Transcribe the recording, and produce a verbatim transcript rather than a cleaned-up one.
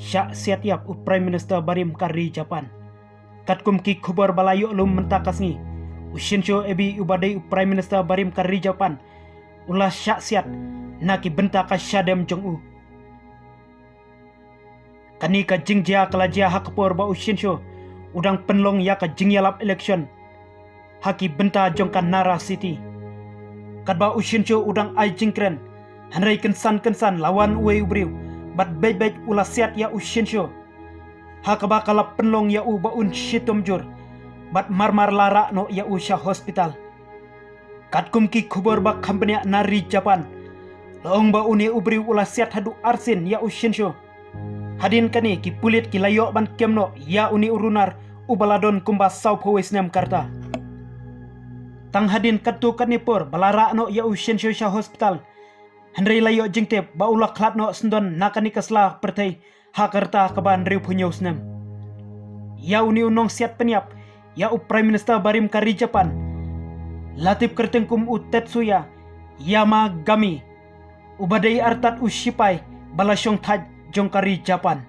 shah siat ïap u Prime Minister barim ka ri Japan. Katkum ki khubor ba la ïoh lum mynta ka sngi, u Shinzo Abe uba dei u Prime Minister barim ka ri Japan u la shah siat na ki bynta ka shadem jong u. Kane ka jingjia ka la jia ha ka por ba u Shinzo u dang pynlong ïa ka jingïalap election ha ki bynta jong ka Nara City. Katba u Shinzo u dang ai jingkren, hynrei kynsan kynsan la wan uwei u briew bad beit beit u la siat ïa u Shinzo, ha kaba ka la pynlong ïa u ba un shitom jur bad marmar la rah noh ïa u sha hospital. Katkum ki khubor ba kham bniah na ri Japan, la ong ba une u briew u la siat haduh arsien ïa u Shinzo. Hadien kane ki pulit ki la ïoh ban kem noh ïa une u runar uba la don kumba sawphew wei snem ka rta. Tang hadien katto katne por ba la rah noh ïa u Shinzo sha hospital, hynrei la ïoh jingtip ba u la khlad noh syndon na kane ka sla pyrthei ha ka rta kaba hynriewphew hynñiew snem. Ïa une u nongsiat pynïap ïa u Prime Minister barim ka ri Japan la tip kyrteng kum u Tetsuya Yamagami, uba dei artat u shipai ba la shong thait jong ka ri Japan.